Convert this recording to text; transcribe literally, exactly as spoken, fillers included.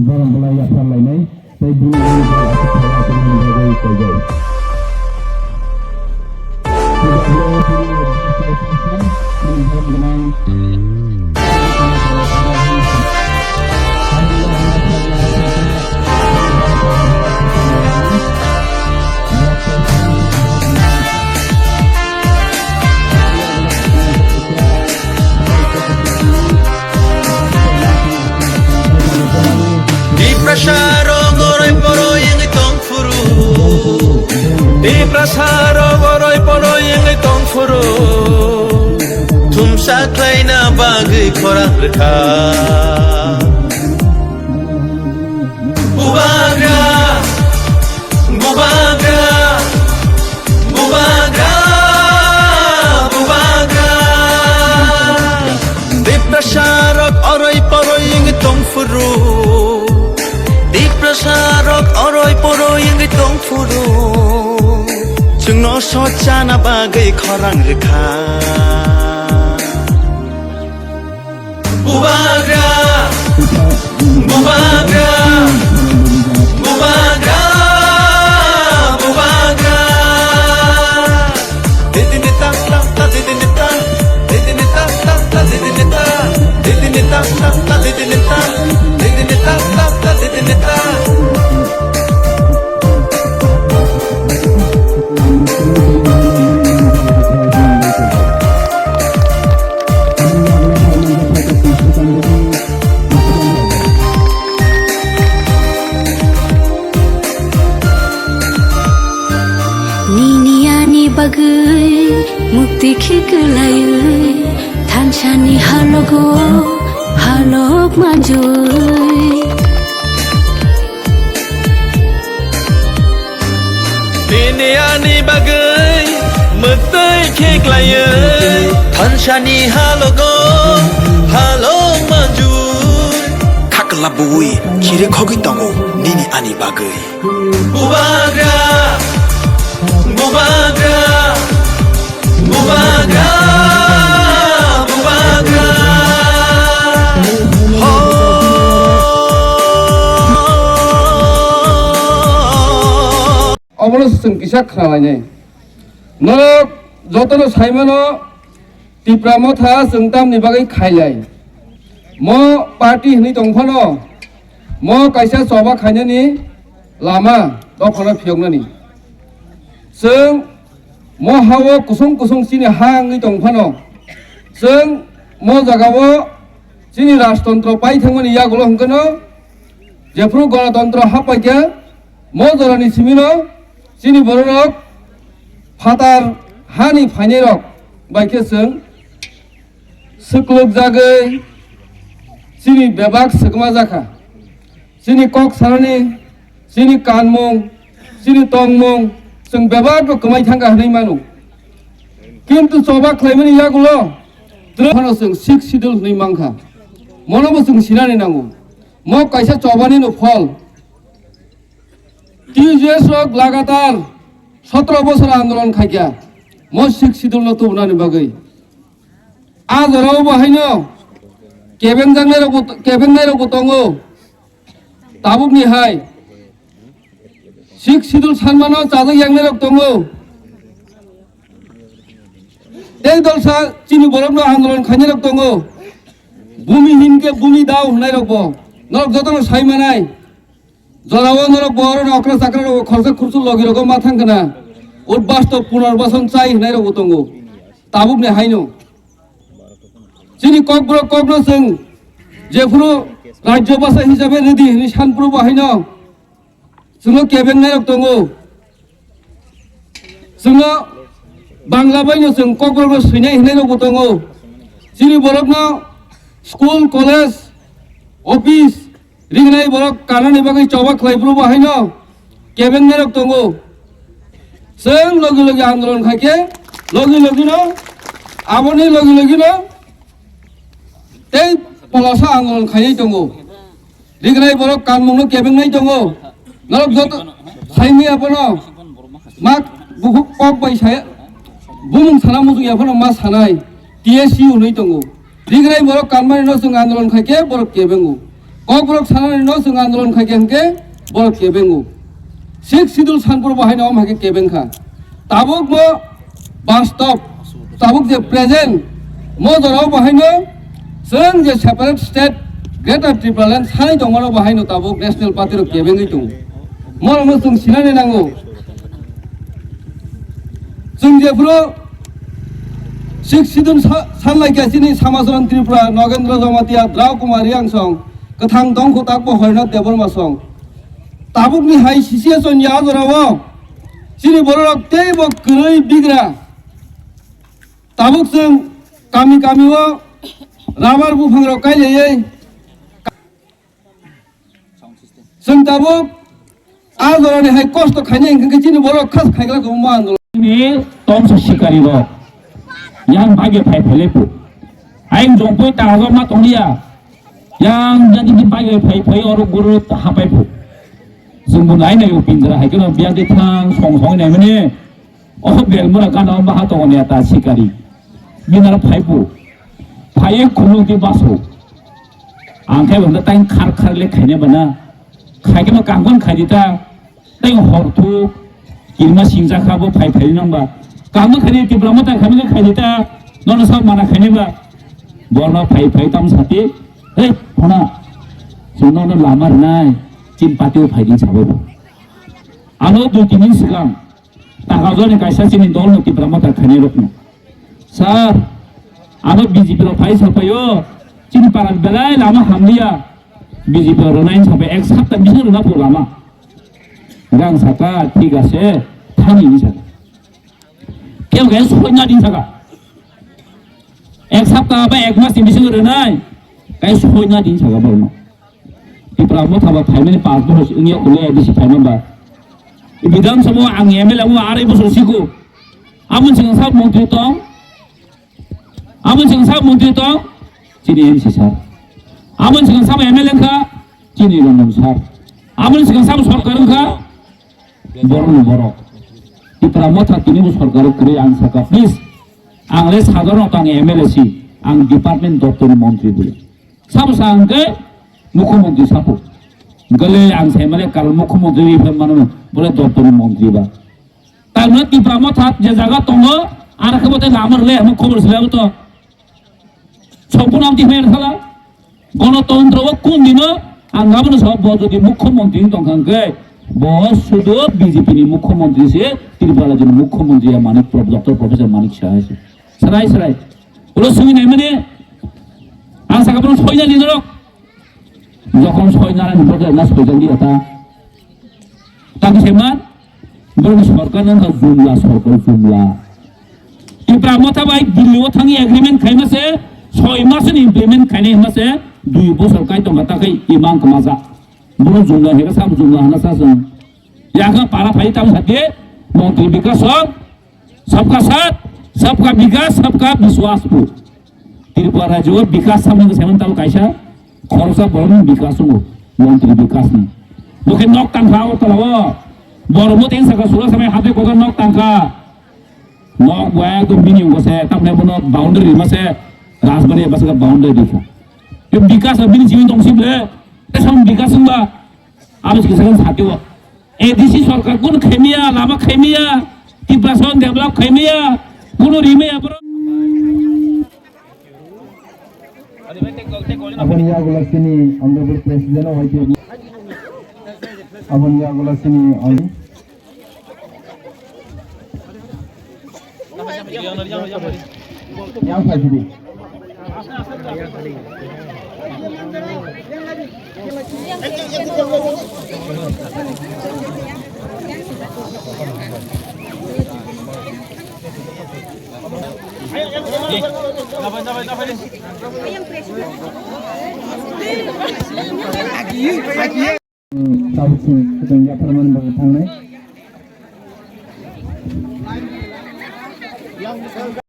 Borok belai yapharlainai tei bini ulo borok aswk khaio aswk nini bagwi koijak. Tiprasa rok oroi poroi wngwi tong phuru. Tiprasa rok oroi poroi wngwi tong phuru. Thumsa khlaina bagwi khorang rwkha. Bubagra, bubagra, bubagra, bubagra. Tiprasa rok oroi poroi wngwi tong phuru. Tiprasa rok oroi poroi wngwi tong phuru. Chwngno sochana bagwi khorang rwkha. Bubagra, bubagra, bubagra, bubagra. Didini ta ta ta didini ta, didini ta ta ta didini ta, didini ta ta ta didini ta, didini ta ta ta didini ta. Nini ani bagwi mukti khiklaiwi thansani halogo halok manjui. Nini ani bagwi mwtwi khiklaiwi thansani halogo halok manjui. Khakla buwi khiri khogwi tongo nini ani bagwi. Bubagra, bubagra, bubagra, bubagra. Ho. Obono se chwng kisa khnalainai. Norok jotono saimano Tipra Motha chwng tamni bagwi khailai. Mo party hwnwi tong phano mo kaisa choba khainani lama dophano phiyoknani. Chwng mo hao kusung kusung chini ha wngwi tong phano chwng mo jagao chini rajtontro pai thangmani yagulo hwnkhe no jephru gonotontro hapaikha mo jorani simino chini bororok phatar hani phainairok bai khe chwng swklwkjagwi chini bebak swkma jakha. Chini kok sanani, chini kanmung, chini tongmung chwng bebak bo kwmai thangkha hwnwi mano. Kintu choba khlaimani yagulo phano chwng Sixth Schedule hwnwi mankha. Mono bo chwng sinani nango. Mo kaisa chobani no phol. T U J S rok lagatar sotro bosor andolon khaikha mo Sixth Schedule no tubunani bagwi. A jorao bo haino kebengjaknai rok bo, kebengnai rok bo tongo. Tabukni hai Sixth Schedule sanmano chajak yaknai rok tongo. Tei dolsa chini borokno andolon khainai rok tongo. Bumi hinkhe bumi dao hwnai rok bo. Norok jotono sai manai. Jorao norok bo oro okra chakra rok khorsa khursu logi rogo ma thang kana. Ur basto punarbason chai hwnai rok bo tongo. Tabuk ni haino. Chini kokborok kokno chwng jephuru rajyo basa hisabe rwdi hwnwi sanphuru bo haino. Chwngno kebeng nai rok tongo. Chwngno Bangla baino chwng kokborokno swinai hinai rokbo tongo. Chini borokno school, college, office ringnai borok kanani bagwi choba khlai phuru bo haino kebeng nai rok tongo. Chwng logi logi andolon khaikhe logi logino aboni logi logino tei polasa andolon khainai tongo. Rignai borok kanmungno kebengnai tongo. Norok joto saimaya bono mak bukhuk kok bai saya bumung sana muchung ya bono ma sanai T S C hwnwi tongo. Rignai borok kanmani no chwng andolon khaikhe borok kebengo. Kokborok sanani no chwng andolon khai khe hwnkhe borok kebengo. Sixth Schedule sanpro bo haino omo hai khe kebeng kha. Tabuk bo bastob, tabuk je present mo jorao bo haino chwng je separate state Greater Tipraland sanai tongmano bo haino tabuk National Party rok kebengwi tongo. Morokno chwng sinani nango. Chwng jephuru Sixth Schedule sa-, sanlai kha chini Samacharan Tripura, Nogendra Jamatia, Drau Kumar Riangsong, kwthang dongkho takbo Horinath Debbarma song. Tabukni hai situation ya jorao chini bororok teibo kwrwi bigra. Tabuk chwng kami kami o rubber buphangrok kailaiwi Chwng tabuk a jorani hai kosto khainai hwnkhe chini borok khas khaiglak tongo ma andolon. Ni tongsa sikari rok yang bage phai phai lepu. Aing jongpoi ta hajok ma tongliya. Yang jadi di bage phai phai oro guru hapai phu. Chwng bo nai nai o pinjra hai khe no biya de thang song song nai mani. O belmura gana o baha tongo ni ata sikari. Binaro phaibu. Phaiye khuluk di baso. Ang khe benda tang khar khar le khaine bana. Khai khe no kangkon khai di ta. Tang hor thu. Kirma singja kha bo phai phai nang ba. Kangma khai di Tipra Motha khai khai di ta. Nono sa mana khaine ba. Borno phai phai tam sati. Hei, hona. Chwng nono lama rwnai. Chin pati o phai di sabo. Ano dui tin din swkang. Takajani kaisa chini dol no Tipra Motha khainai rokno. Sir, ano B J P rok phai sapaio, chini paran belai lama hamliya. B J P rok rwnai sapai ek sapta bising rwna pho lama. Gang saka, thik ase, thani hinwi saka. Kebo khe soina din saka. Ek sapta ba ek mas ni bising rwnai, kai soina din saka borno. Tipra Motha ba phaimani panch bochor wngya ulo A D C phaima ba. Bidhan Sabha ang M L A o arai bochor siko. Amon sing sab montri tong. Amon sing sab montri tong. Chini M C sir. Amon sing sab M L A wngkha. Chini Ranjan sir. Amon sing sab sorkar wngkha. Borok no borok. Tipra Motha tini bo sorkar o kwrwi ang saka, please. Ang le sadharano tang M L A si, ang department doptor ni montri bole. Sabo sa ang khe mukhyamantri sapo. Gale ang sai male kal mukhyamantri ri phem mano bole doptor ni montri ba. Tar mane Tipra Motha je jaga tongo, ar khe bote lamar le amo khobor sila to. Sompurno amtwi hwnwi rwkhala, Gonotontro o kun dino ang abono sao, bo jodi mukhyamantri wng tongkha hwnkhe bo sudu B J P ni mukhyamantri se, Tripura rajyoni mukhyamantri ya Manik Pro-, Doctor Professor Manik Saha se. Srai srai. Ulo swngwi naimani ang saka bono soina dinarok. Jokhon soina ni bote na soijakliya ta. Tamo se man, borok sorkar nang kha jumla sorkar jumla. Tipra Motha bai Delhi o thangwi agreement khaima se, soi mas ni implement khainai hwnma se, dui bosor kai tongkha ta khai imang kwmaja. Borok jumla heka sabo jumla hwnna sa chwng. Yakha para phai tamo sadi, montri bikas hok, sabka saath, sabka bikas, sabka biswas bu. Tripura rajyo o bikas samung se man tamo kaisa, khoroksa borokni bikas wngo, montri bikas ni. Bo khe nok tangkha Agartala o, borok bo teng saka sura samai hate kotor nok tangkha. Nok bo ekdom bini wngkha se, tamni bono boundary rima se, Rajbari ba se boundary rikha. Yo bikas bini simi tong sible, te sam bikas wngba, abo se kisa kan sati o. A D C sorkar kun khaimiya, lama khaimiya, Tiprasa develop khaimiya, kunu rimaya borok. Aboni yagulo chini honorable president o Y T F. Aboni yagulo chini on-, yang phaisidi. Tabuk chwng kwchang yapharmani bagwi thangnai.